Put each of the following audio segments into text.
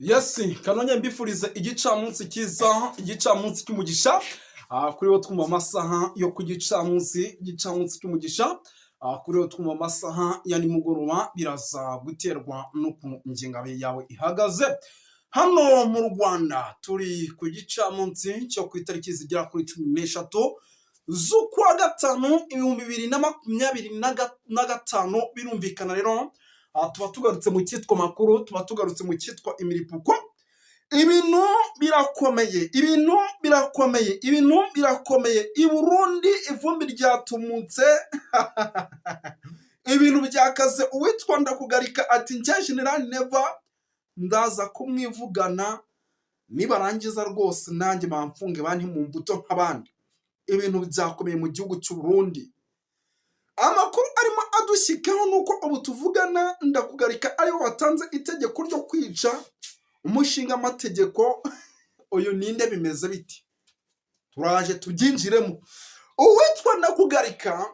Yes, kanonye mbifurize igicamunsi cyiza, igicamunsi cy'umugisha. Kuri wo twumva amasaha yo ku gicamunsi, igicamunsi cy'umugisha. Kuri wo twumva amasaha ya nimugoroba, biraza guterwa n'ukuntu ingengabihe yawe ihagaze. Hano mu Rwanda turi ku gicamunsi cyo ku itariki zigera kuri 13 z'ukwa gatanu 2025. Birumvikana rero, tuba tugarutse mu cyitwa makuru, tuba tugarutse mu cyitwa imiripuko. Ibintu birakomeye, ibintu birakomeye, ibintu birakomeye. I Burundi ivumbi ryatumutse, ibintu byakaze. Uwitwa Ndakugarika ati: "Njye General Neva ndaza kumwivugana, nibarangiza rwose nanjye bamfunge banti mu mbuto nk'abandi." Ibintu byakomeye mu gihugu cy'u Burundi. Amakuru arimo adushyikaho nuko ubu tuvugana Ndakugarika ariwe watanze itegeko ryo kwica umushingamategeko. Uyu ninde? Bimeze biti? Turaje tubyinjiremo. Uwitwa Ndakugarika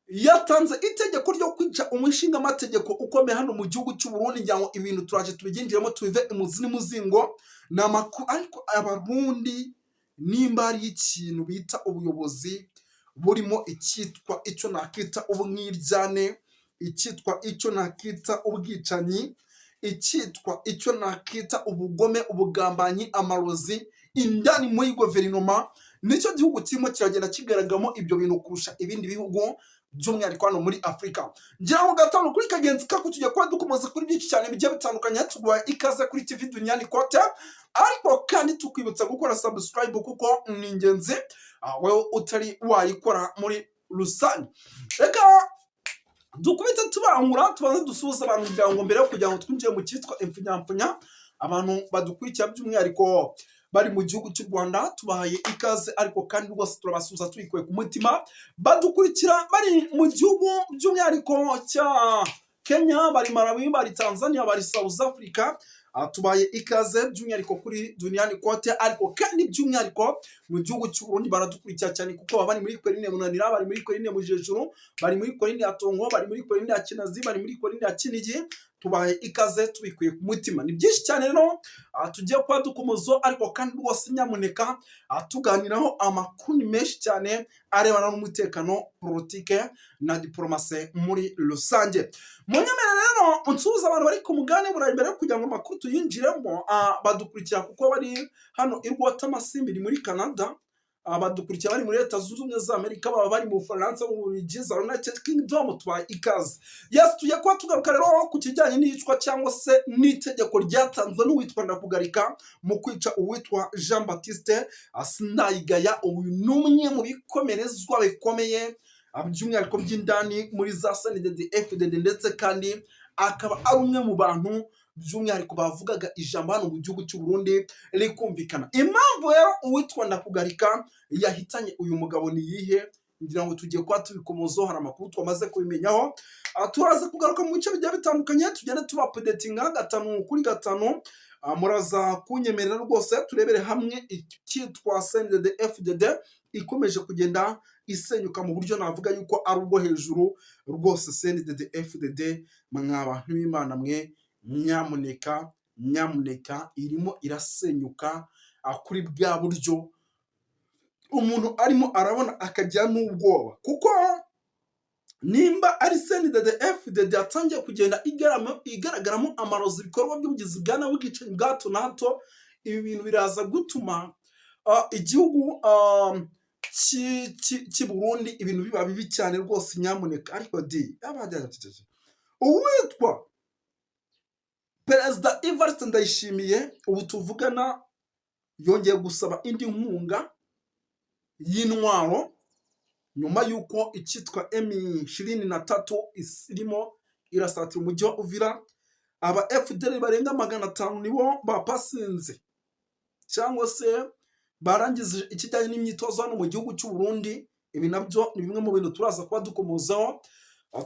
yatanze itegeko ryo kwica umushingamategeko ukomeye hano mu gihugu cy'u Burundi. Ngira ngo ibintu turaje tubyinjiremo, tubive imuzi n'umuzingo. Ni amakuru, ariko Abarundi nimba hari ikintu bita ubuyobozi burimo icyitwa icyo nakita ubumwiryane, icyitwa icyo nakita ubwicanyi, icyitwa icyo nakita ubugome, ubugambanyi, amarozi indani muri guverinoma, nicyo gihugu kirimo kiragenda kigaragaramo ibyo bintu kurusha ibindi bihugu, by'umwihariko hano muri Afurika. Ngira ngo gatanu kuri kagenzi kako tugiye kuba dukomeza kuri byinshi cyane bigiye bitandukanye. Tuguha ikaze kuri TV Duniani Kote, ariko kandi tukwibutsa gukora subscribe kuko ni ingenzi, wowe utari wayikora muri rusange. Reka dukubite tubangura, tubanze dusuhuze abantu kugira ngo mbere yo kugira ngo twinjire mu cyitwa impfunyapfunya. Abantu badukurikira by'umwihariko bari mu gihugu cy'u Rwanda, tubahaye ikaze, ariko kandi rwose turabasuhuza tubikuye ku mutima. Badukurikira bari mu gihugu by'umwihariko cya Kenya, bari Malawi, bari Tanzania, bari South Africa, tubaye ikaze by'umwihariko kuri Duniani Kote. Ariko kandi by'umwihariko mu gihugu cy'u Burundi baradukurikira cyane, kuko baba bari muri Korine Munanira, bari muri Korine Mujejuru, bari muri Korine ya Tongo, bari muri Korine ya Kinazi, bari muri Korine ya Kinigi. Tubaye ikaze tubikuye ku mutima. Ni byinshi cyane rero tugiye kuba dukomozo, ariko kandi rwose nyamuneka tuganiraho amakuru ni menshi cyane arebana n'umutekano, politike na diporomasi muri rusange. Munyemerere rero nsuhuza abantu bari ku mugabane Burayi mbere yo kugira ngo amakuru tuyinjiremo. Badukurikira kuko bari hano i Rwotamasimbi muri Canada, badukurikira bari muri Leta Zunze Ubumwe za Amerika, baba bari mu Bufaransa, mu Bubiligi, za United Kingdom, tubaye ikaze. Yes, tugiye kuba tugaruka rero ku kijyanye n'iyicwa cyangwa se n'itegeko ryatanzwe n'uwitwa Ndakugarika mu kwica uwitwa Jean Baptiste Sindayigaya. Uyu ni umwe mu bikomerezwa bikomeye, by'umwihariko by'indani muri za CNDD FDD, ndetse kandi akaba ari umwe mu bantu by'umwihariko bavugaga ijambo hano mu gihugu cy'u Burundi rikumvikana. Impamvu rero uwitwa Ndakugarika yahitanye uyu mugabo ni iyihe? Ngira ngo tugiye kuba tubikomozaho, hari amakuru twamaze kubimenyaho. Turaza kugaruka mu bice bigiye bitandukanye, tugende tuba updatinga gatanu kuri gatanu. Muraza kunyemerera rwose turebere hamwe icyitwa CNDD FDD ikomeje kugenda isenyuka mu buryo navuga yuko ari ubwo hejuru rwose. CNDD FDD, mwa bantu b'Imana mwe, nyamuneka nyamuneka, irimo irasenyuka kuri bwa buryo umuntu arimo arabona akagira n'ubwoba, kuko nimba ari CNDD FDD yatangiye kugenda igaragaramo amarozi, ibikorwa by'ubugizi bwa nabi, ubwicanyi bwa hato na hato, ibi bintu biraza gutuma igihugu cy'i Burundi ibintu biba bibi cyane rwose, nyamuneka. Ariko di uwitwa Perezida Evariste Ndayishimiye ubu tuvugana yongeye gusaba indi nkunga y'intwaro nyuma y'uko icyitwa M23 irimo irasatira umujyi wa Uvira. Aba FDLR barenga 500 nibo bapasinze cyangwa se barangije ikijyanye n'imyitozo hano mu gihugu cy'u Burundi. Ibi nabyo ni bimwe mu bintu turaza kuba dukomozaho.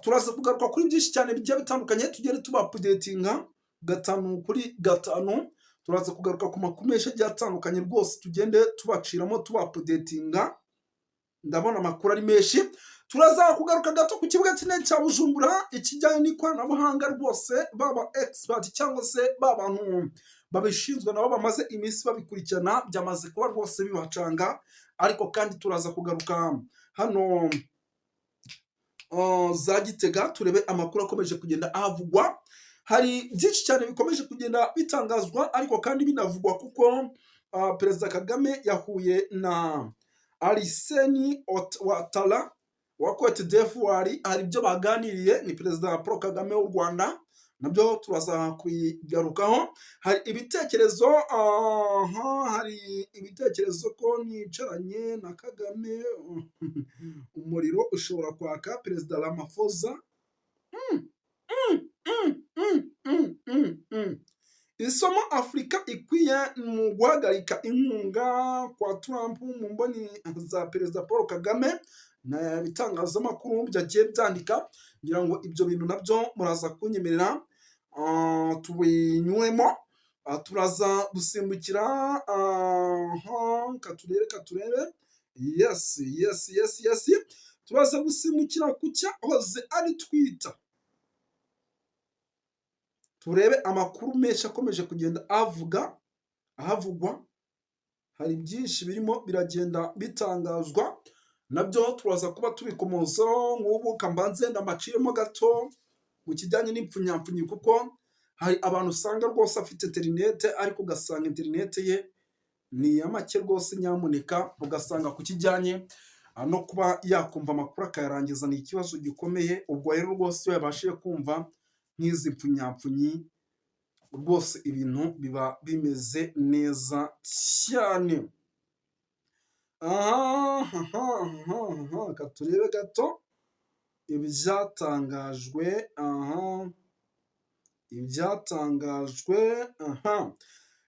Turaza kugaruka kuri byinshi cyane bigiye bitandukanye, tugende tuba updatinga gatanu kuri gatanu. Turaza kugaruka ku makuru menshi agiye atandukanye rwose, tugende tubaciramo, tuba updatinga. Ndabona amakuru ari menshi. Turaza kugaruka gato ku kibuga kinini cya Bujumbura, ikijyanye n'ikoranabuhanga rwose, baba expert cyangwa se ba bantu babishinzwe nabo bamaze iminsi babikurikirana, byamaze kuba rwose bibacanga. Ariko kandi turaza kugaruka hano za Gitega, turebe amakuru akomeje kugenda ahavugwa. Hari byinshi cyane bikomeje kugenda bitangazwa, ariko kandi binavugwa, kuko Perezida Kagame yahuye na Alassane Ouattara wa Cote d'Ivoire. Hari ibyo baganiriye, ni Perezida Paul Kagame w'u Rwanda, nabyo turaza kubigarukaho. Hari ibitekerezo aha, hari ibitekerezo ko nicaranye na Kagame umuriro ushobora kwaka. Perezida Ramaphosa. Isomo Afurika ikwiye mu guhagarika inkunga kwa Trump mu mboni za Perezida Paul Kagame, na bitangazamakuru byagiye byandika. Ngira ngo ibyo bintu nabyo muraza kunyemerera tubinywemo. Turaza gusimbukira katurebe, katurebe. Yes, turaza gusimbukira ku cyahoze ari Twitter, turebe amakuru menshi akomeje kugenda avuga ahavugwa. Hari byinshi birimo biragenda bitangazwa, nabyo turaza kuba tubikomozaho. Nk'ubu kambanze ndamaciyemo gato mu kijyanye n'impfunyapfunyi, kuko hari abantu usanga rwose afite interinete, ariko ugasanga interinete ye ni iya make rwose nyamuneka, ugasanga ku kijyanye no kuba yakumva amakuru akayarangiza ni ikibazo gikomeye. Ubwo rero rwose iyo yabashije kumva nk'izi mpfunyapfunyi, rwose ibintu biba bimeze neza cyane. Aha, reka turebe gato ibyatangajwe aha, ibyatangajwe aha.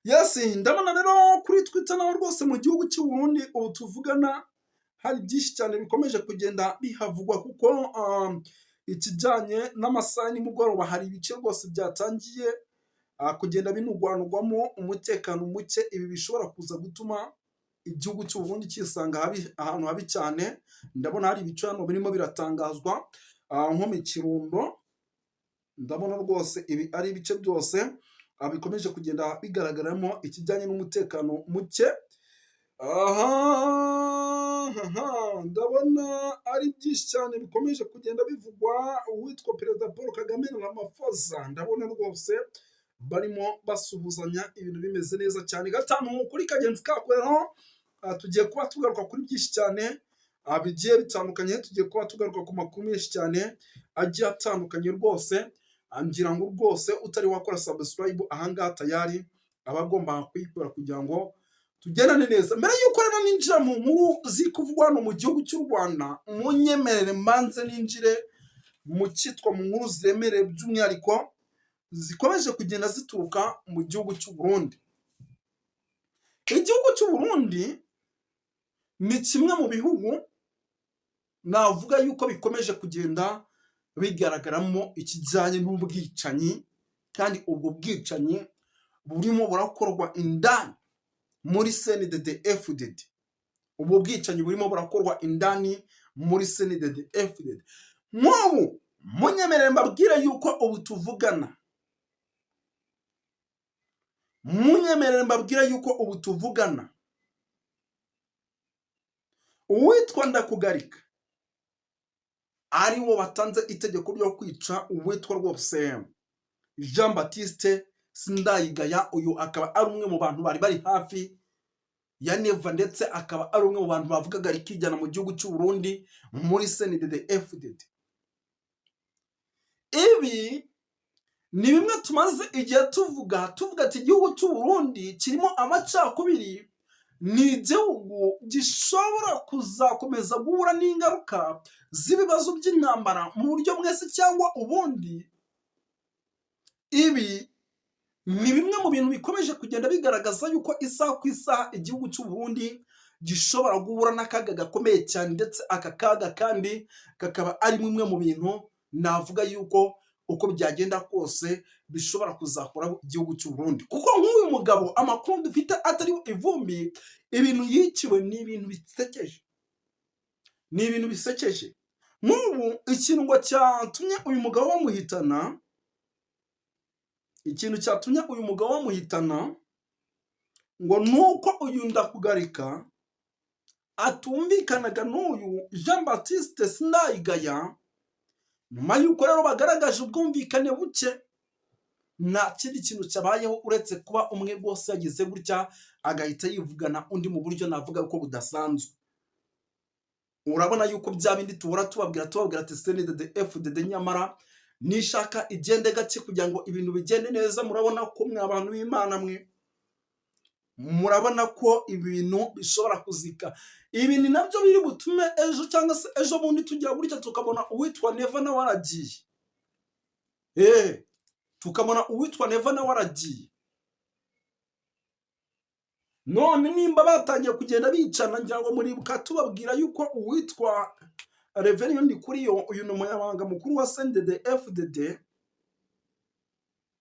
Yes, ndabona rero kuri Twitter naho rwose mu gihugu cy'u Burundi ubu tuvugana hari byinshi cyane bikomeje kugenda bihavugwa, kuko ikijyanye n'amasaha nimugoroba hari ibice rwose byatangiye kugenda binugwanugwamo umutekano muke. Ibi bishobora kuza gutuma igihugu cy'u Burundi cyisanga ahantu habi cyane. Ndabona hari ibice hano birimo biratangazwa nko mu Kirundo. Ndabona rwose ibi ari ibice byose bikomeje kugenda bigaragaramo ikijyanye n'umutekano muke. Aha ndabona ari byinshi cyane bikomeje kugenda bivugwa. Uwitwa Perezida Paul Kagame na Ramaphosa, ndabona rwose barimo basuhuzanya, ibintu bimeze neza cyane. Gatanu kuri kagenzi kako rero, tugiye kuba tugaruka kuri byinshi cyane bigiye bitandukanye. Tugiye kuba tugaruka ku makuru menshi cyane agiye atandukanye rwose. Ngira ngo rwose utari wakora subscribe ahangaha tayari aba agomba kuyikora kugira ngo tugendane neza. Mbere y'uko rero ninjira mu nkuru ziri kuvugwa hano mu gihugu cy'u Rwanda, munyemerere mbanze ninjire mu cyitwa mu nkuru ziremereye, by'umwihariko zikomeje kugenda zituruka mu gihugu cy'u Burundi. Igihugu cy'u Burundi ni kimwe mu bihugu navuga yuko bikomeje kugenda bigaragaramo ikijyanye n'ubwicanyi, kandi ubwo bwicanyi burimo burakorwa indani muri CNDD FDD. Ubwo bwicanyi burimo burakorwa indani muri CNDD FDD. Nk'ubu munyemerere mbabwire yuko ubu tuvugana, munyemerere mbabwire yuko ubu tuvugana uwitwa Ndakugarika ari wo watanze itegeko ryo kwica uwitwa rwose Jean Baptiste Sindayigaya. Uyu akaba ari umwe mu bantu bari bari hafi ya Neva, ndetse akaba ari umwe mu bantu bavugaga rikijyana mu gihugu cy'u Burundi muri CNDD FDD. Ibi ni bimwe tumaze igihe tuvuga, tuvuga ati igihugu cy'u Burundi kirimo amacakubiri, ni igihugu gishobora kuzakomeza guhura n'ingaruka z'ibibazo by'intambara mu buryo mwese cyangwa ubundi. Ibi ni bimwe mu bintu bikomeje kugenda bigaragaza yuko isaha ku isaha igihugu cy'u Burundi gishobora guhura n'akaga gakomeye cyane, ndetse aka kaga kandi kakaba ari bimwe mu bintu navuga yuko uko byagenda kose bishobora kuzakoraho igihugu cy'u Burundi, kuko nk'uyu mugabo amakuru dufite atari ivumbi, ibintu yiciwe ni ibintu bisekeje, ni ibintu bisekeje. Nk'ubu ikintu ngo cyatumye uyu mugabo bamuhitana, ikintu cyatumye uyu mugabo bamuhitana ngo ni uko uyu Ndakugarika atumvikanaga n'uyu Jean Baptiste Sindayigaya. Nyuma y'uko rero bagaragaje ubwumvikane buke, nta kindi kintu cyabayeho uretse kuba umwe rwose yagize gutya agahita yivugana undi mu buryo navuga ko budasanzwe. Urabona yuko bya bindi tuhora tubabwira ati CNDD FDD nyamara nishaka igende gake kugira ngo ibintu bigende neza. Murabona ko mwe abantu b'Imana mwe, murabona ko ibintu bishobora kuzika. Ibi ni nabyo biri butume ejo cyangwa se ejo bundi tugira gutya tukabona uwitwa Neva nawe aragiye, tukabona uwitwa Neva nawe aragiye. None nimba batangiye kugenda bicana, ngira ngo muribuka tubabwira yuko uwitwa Reverien Ndikuriyo, uyu ni umunyamabanga mukuru wa CNDD FDD,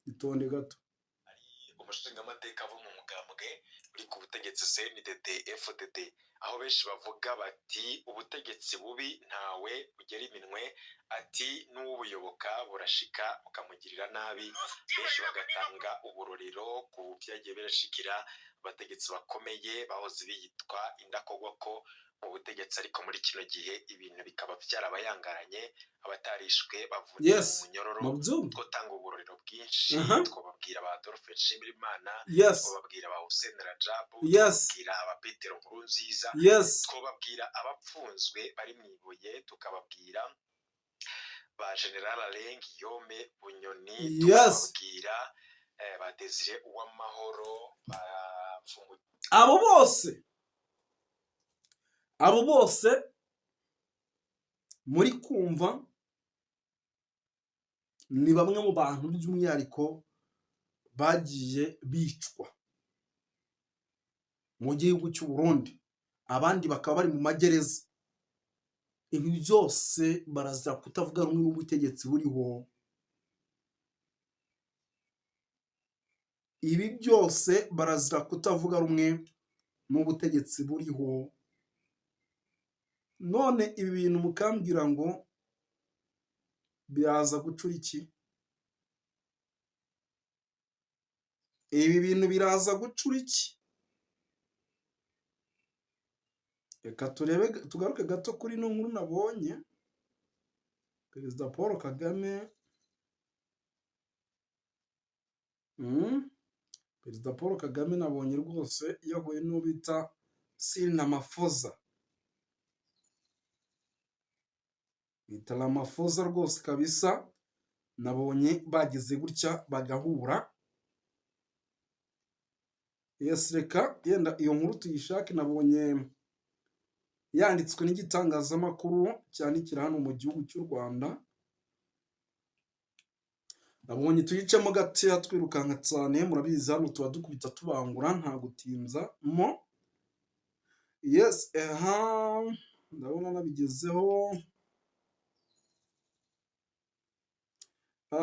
itonde gato. Umushingamateka wo mu mugambwe uri ku butegetsi CNDD FDD, aho benshi bavuga bati ubutegetsi bubi ntawe ugera iminwe, ati n'ubuyoboka burashika bukamugirira nabi. Benshi bagatanga uburorero ku byagiye birashikira abategetsi bakomeye bahoze biyitwa indakogwa mu butegetsi, ariko muri kino gihe ibintu bikaba byarabayangaranye, abatarishwe bavuniye mu munyororo. Mubyumva. Twotanga uburorero bwinshi, twababwira ba Adolphe Nshimirimana, twababwira ba Hussein Rajabu, twababwira aba Petero Nkurunziza, twababwira abapfunzwe bari mu ibuye, tukababwira ba General Alain Guillaume Bunyoni, tukababwira ba Desire Uwamahoro, ba Mfumu. Abo bose muri kumva ni bamwe mu bantu by'umwihariko bagiye bicwa mu gihugu cy'u Burundi, abandi bakaba bari mu magereza. Ibi byose barazira kutavuga rumwe n'ubutegetsi buriho. Ibi byose barazira kutavuga rumwe n'ubutegetsi buriho. None ibi bintu mukambwira ngo biraza gucura iki? Ibi bintu biraza gucura iki? Reka turebe, tugaruke gato kuri ino nkuru nabonye. Perezida Paul Kagame, Perezida Paul Kagame nabonye rwose yahuye n'uwo bita Cyril Ramaphosa. Bita Ramaphosa rwose kabisa, nabonye bagize gutya bagahura. Yes, reka yenda iyo nkuru tuyishake, nabonye yanditswe n'igitangazamakuru cyandikira hano mu gihugu cy'u Rwanda. Nabonye tuyicemo gakeya twirukanka cyane, murabizi hano tuba dukubita tubangura nta gutinzamo. Yes, aha ndabona nabigezeho.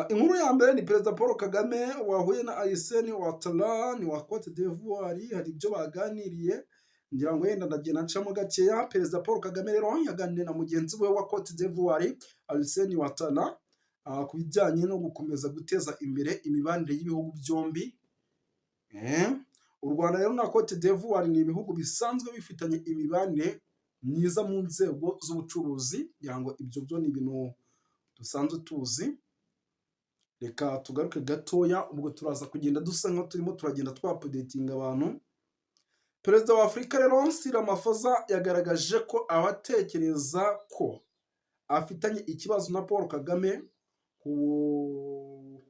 Inkuru ya mbere ni Perezida Paul Kagame wahuye na Arsene Ouattara ni wa Cote d'Ivoire, hari ibyo baganiriye, ngira ngo yenda ndagenda ncamo gakeya. Perezida Paul Kagame rero yaganiriye na mugenzi we wa Cote d'Ivoire Arsene Ouattara ku bijyanye no gukomeza guteza imbere imibanire y'ibihugu byombi. U Rwanda rero na Cote d'Ivoire ni ibihugu bisanzwe bifitanye imibanire myiza mu nzego z'ubucuruzi, ngira ngo ibyo byo ni ibintu dusanzwe tuzi. Reka tugaruke gatoya, ubwo turaza kugenda dusa nkaho turimo turagenda twa-updatinga abantu. Perezida wa Afurika rero Cyril Ramaphosa yagaragaje ko abatekereza ko afitanye ikibazo na Paul Kagame ku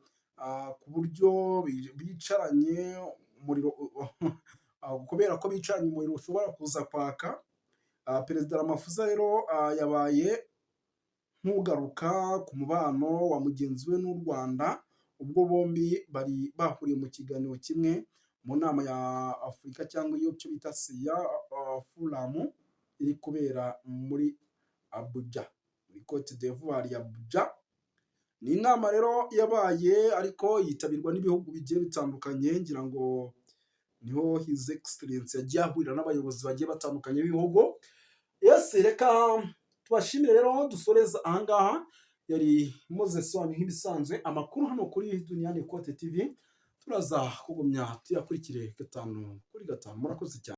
buryo bicaranye umuriro, kubera ko bicaranye umuriro ushobora kuza kwaka. Perezida Ramaphosa rero yabaye nk'ugaruka ku mubano wa mugenzi we n'u Rwanda, ubwo bombi bari bahuriye mu kiganiro kimwe mu nama ya Afurika cyangwa iyo cyo bita Siya Forum iri kubera muri Abuja, muri Cote d'Ivoire ya Abuja. Ni inama rero yabaye ariko yitabirwa n'ibihugu bigiye bitandukanye, ngira ngo niho His Excellence yagiye ahurira n'abayobozi bagiye batandukanye b'ibihugu. Yes, reka Tubashimire rero, dusoreza ahangaha. Yari Moses wanyu nk'ibisanzwe. Amakuru hano kuri Duniani Kote TV turaza kugumya tuyakurikire 5 kuri 5. Murakoze cyane.